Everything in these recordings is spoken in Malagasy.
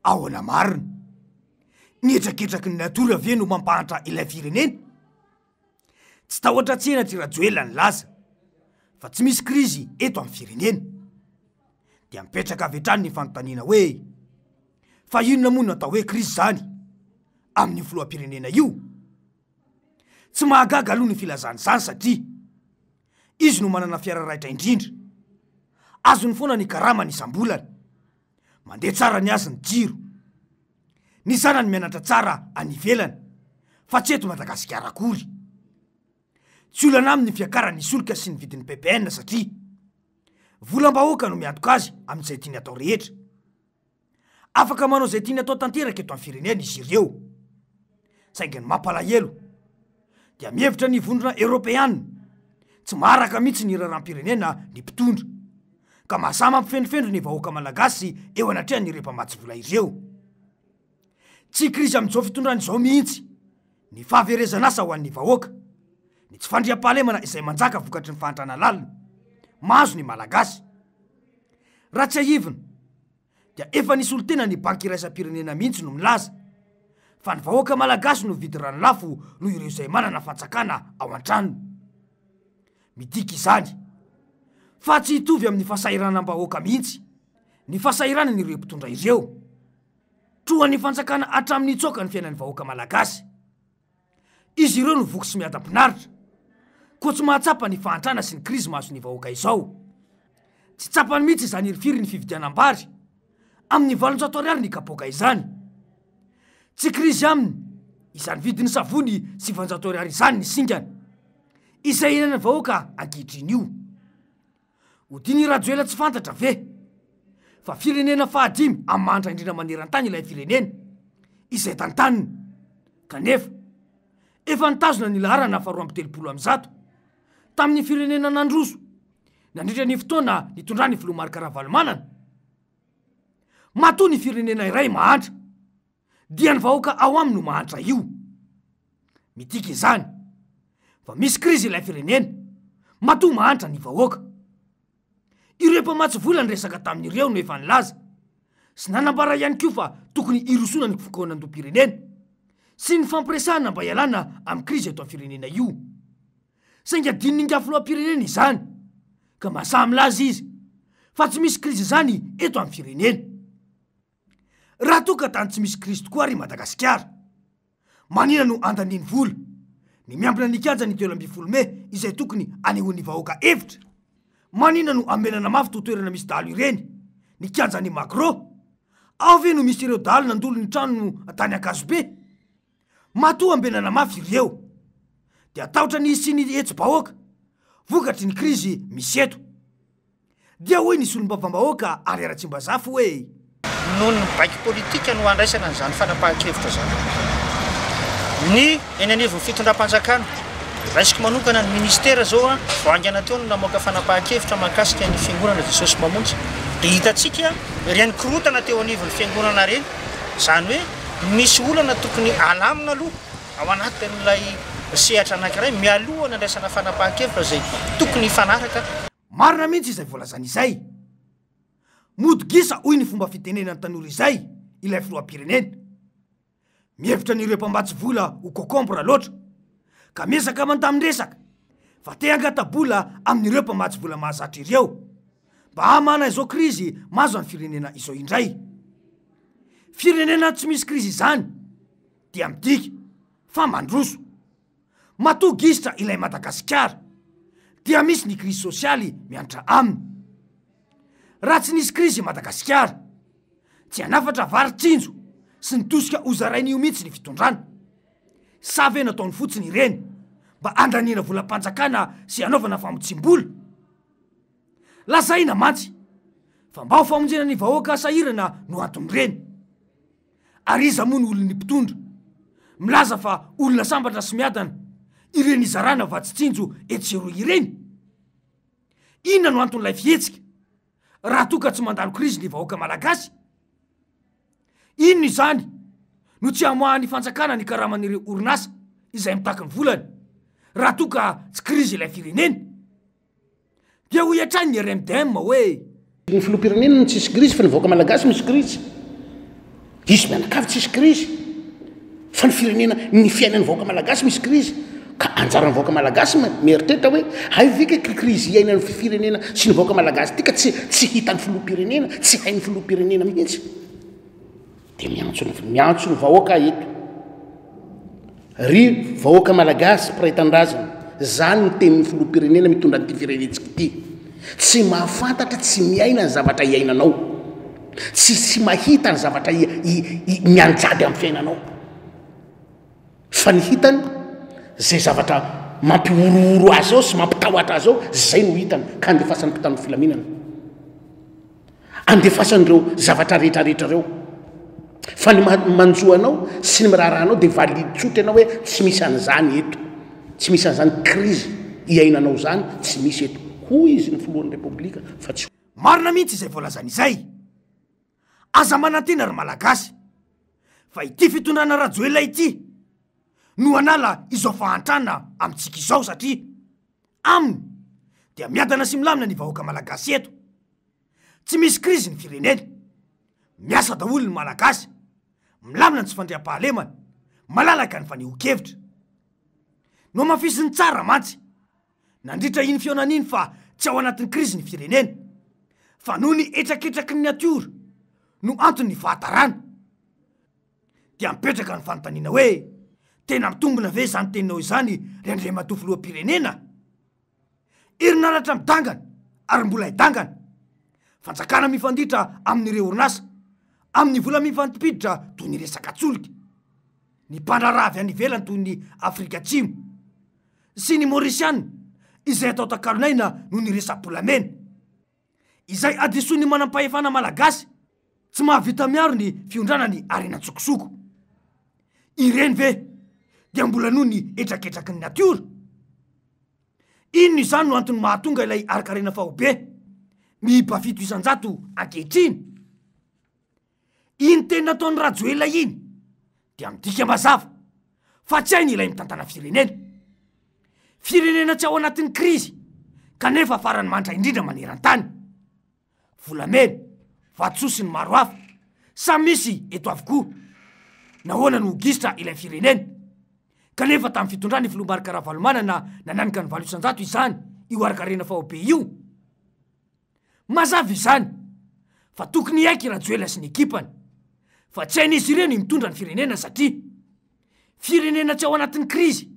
Ahoana marina? Ny hetraketraky ny natiora ve no mampahantra ilay firenena? Tsy tahotra tsena ty Rajoelina nilaza fa tsy misy krizy eto amin'ny firenena. Dia mipetraka avy hatrany ny fanontaniana hoe fa inona moa no atao hoe krizy izany amin'io filoham-pirenena io? Tsy mahagaga aloha ny filazany izany satria izy no manana fiara raitra indrindra. Azony foana ny karamany isam-bolana. Mandeha tsara ny azy ny jiro. Ny zanany mianatra tsara any ivelany fa tsy eto Madagasikara akory. Tsy olana aminy ny fiakaran'ny solika sy ny vidin'ny ppn satria volam-bahoaka no miantoka azy amin'izay tiany atao rehetra. Afaka manao izay tiany atao tanteraka eto amin'ny firenena izy ireo. Saingy ny mampalahelo dia mihevitra ny vondrona eoropeana tsy maharaka mihitsy ny raharaham-pirenena ny mpitondra ka mahasahy mampifendrofendro ny vahoaka malagasy eo anatrehan'ireo mpamatsy vola ireo. Tsy krizy amin'izao fitondrana izao mihitsy ny fahaverezan'asa ho an'ny vahoaka, ny tsy fandriampahalemana izay manjaka vokatry ny fahantrana lalina mahazo ny Malagasy. Raha tsiahivina dia efa ny solontena ny banky iraisam-pirenena mihitsy no milaza fa ny vahoaka malagasy no vidy rano lafo noho ireo izay manana fantsakana ao an-tranony. Midika izany fa tsy hitovy amin'ny fahasahiranam-bahoaka mihitsy ny fahasahiranan'ireo mpitondra ireo. Trohan'ny fanjakana hatramin'ny hitsoaka ny fiainan'ny vahoaka malagasy. Izy ireo no voky sy miadam-pinaritra, koa tsy mahatsapa ny fahantrana sy ny krizy mahazo ny vahoaka izao. Tsy tsapany mihitsy izany hirifiry ny fividianam-bary amin'ny 800 ariary ny kapoaka izany. Tsy krizy aminy izany vidin'ny savony 900 ariary izany ny singany, izay iainan'ny vahoaka ankehitriny io. Odian'i Rajoelina tsy fantatra ve fa firenena fahadimy amin'ny mahantra indrindra maneran-tany ilay firenena izay tantaniny kanefa efa nitazona ny laharana faha 132 tamin'ny firenena nandroso nandritra ny fotoana nitondran'ny filoha Marc Ravalomanana? Matoa ny firenena iray mahantra dia ny vahoaka ao aminy no mahantra io. Midika izany fa misy krizy ilay firenena, matoa mahantra ny vahoaka. Ireo mpamatsy vola niresaka tamin'ireo no efa nilaza sy nanambara ihany koa fa tokony hirosoana ny fikaonandoham-pirenena sy ny fampiresahana mba hialana amin'ny krizy eto amin'ny firenena io. Saingy adinon'ingahy filoham-pirenena izany ka mahasahy milaza izy fa tsy misy krizy izany eto amin'ny firenena. Raha toa ka tany tsy misy krizy tokoa ary i Madagasikara, manina no andaniany vola ny miambina ny kianja ny 13 mey izay tokony anehoan'ny vahoaka hevitra? Manina no ambenana mafy toa toerana misy dahalo ireny ny kianjan'ny Magro? Ao ve no misy ireo dahalo nandolo ny trano tany Ankazobe? Matoa ambenana mafy ireo dia tahotra ny hisian'ny hetsi-bahoaka vokatry ny krizy misy eto. Dia hoy ny solombavambahoaka Henri Ratsimbazafy hoe. Noho ny baiko politika no andraisana an'izany fanapahan-kevitra izany. Ny eny anivon'ny fitondram-panjakana, raisiko manokana ny ministera izao vao haingana teo no namoaka fanapahan-kevitra mahakasika ny fiangonana Jesosy Mamonjy. Dia hitantsika ireny korontana teo anivon'ny fiangonana ireny, izany hoe misy olana tokony alamina aloha ao anatin'ilay sehatra anankiray mialoha ny andraisana fanapahan-kevitra izay tokony hifanaraka. Marina mihitsy izay voalazany izay. Mody gisa hoy ny fomba fitenenan'ny tanora izay ilay filoham-pirenena. Mihevitra an'ireo mpamatsy vola ho cocombre loatra ka miezaka mandamin-dresaka fa te hangata-bola amin'ireo mpamatsy vola mahazatra ireo mba hamahana izao krizy mahazo ny firenena izao indray. Firenena tsy misy krizy izany dia midika fa mandroso. Matoa gisitra ilay Madagasikara dia misy ny krizy sosialy miantra aminy. Raha tsy nisy krizy i Madagasikara, tsy hanafatra vary tsinjo sy ny tosika hozaraina io mihitsy ny fitondrana. Sa ve nataony fotsiny ireny mba handaniana volam-panjakana sy hanaovana famotsiam-bola? Lazaina mantsy fa mba ho famonjena ny vahoaka sahirana no anton'ireny. Ary iza moa no olon'ny mpitondra? Milaza fa olona sambatra sy miadana ireny izarana vatsy tsinjo etsy sy eroa ireny? Inona no anton'ilay fihetsika raha toa ka tsy mandalo krizy ny vahoaka malagasy? Inona izany no tsy hamoahan'ny fanjakana ny karaman'ireo orinasa izay mitaky ny volany raha toa ka tsy krizy ilay firenena? Dia hoy hatrany ny RMDM hoe. Ny filoham-pirenena no tsisy krizy fa ny vahoaka malagasy misy krizy. Izy mianakavy tsisy krizy fa ny firenena, ny fiainan'ny vahoaka malagasy misy krizy ka anjaran'ny vahoaka malagasy mieritreritra hoe hay ve ka krizy iainan'ny firenena sy ny vahoaka malagasy ity ka tsy tsy hitan'ny filoham-pirenena, tsy hain'ny filoham-pirenena mihitsy. Dia miantso ny miantso ny vahoaka aho eto. Ry vahoaka malagasy mpiray tanindrazana, zany ny tenin'ny filoham-pirenena mitondra an'ity firenentsika ity. Tsy mahafantatra, tsy miaina ny zavatra iainanao. Tsy tsy mahita ny zavatra mianjady amin'ny fiainanao. Fa ny hitany, zay zavatra mampihorohoro azy ao sy mampitahotra azy ao, zay no hitany ka andefasany mpitandro filaminana. Andefasany ireo zavatra rehetra rehetra ireo. Fa ny manjo anao sy ny miraharaha anao dia valide tsotra ianao hoe tsy misy an'izany eto. Tsy misy an'izany crise iainanao izany, tsy misy eto. Hoy izy ny filohan'ny Repoblika fa tsy. Marina mihitsy izay voalazany izay. Aza manantena ry Malagasy fa ity fitondrana Rajoelina ity no hanala izao fahantrana amintsika izao satria aminy dia miadana sy milamina ny vahoaka Malagasy eto. Tsy misy krizy ny firenena. Miasa daholo ny Malagasy. Milamina ny tsy fandriampahalemana. Malalaka ny fanehoan-kevitra. Nohamafisiny tsara mantsy nandritra iny fihaonana iny fa tsy ao anatin'ny krizy ny firenena fa noho ny hetraketraky ny natiora no anton'ny fahatarana. Dia mipetraka ny fanontaniana hoe, tena mitombina ve izany teninao izany ry Andriamatoa Filoham-pirenena? Herinaratra midangana ary mbola hidangana. Fanjakana mifanditra amin'ireo orinasa, amin'ny vola mifampiditra toy ny resaka tsolika. Ny mpandraharaha avy any ivelany toy ny Afrika Atsimo sy ny Maorisiana izay atao takalon'aina noho ny resa-bolamena. Izay hadisoan'ny manampahefana malagasy tsy mahavita miaro ny fiondranany harena an-tsokosoko. Ireny ve dia mbola noho ny hetraketraky ny natiora? Inona izany no antony mahatonga ilay harin-karena faobe miiba 7% ankehitriny? Iny teny nataon'i Rajoelina iny dia midika mazava fa tsy hainy ilay mitantana firenena. Firenena tsy ao anatin'ny krizy kanefa farany mantra indrindra maneran-tany. Volamena, vatosoa sy ny maro hafa, samy misy eto avokoa. Nahoana no ho gisitra ilay firenena? Kanefa tamin'ny fitondran'ny filoha Marc Ravalomanana nananika ny 8% izany io harin-karena faobe io. Mazava izany fa tokony hiaiky Rajoelina sy ny ekipany fa tsy hain'izy ireo ny mitondra ny firenena satria firenena tsy ao anatin'ny krizy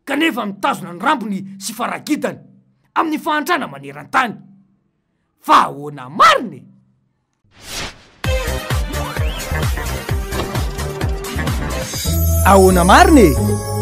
kanefa mitazona ny rambony sy faragidany amin'ny fahantrana maneran-tany. Fa ahoana marina e? Ahoana marina e?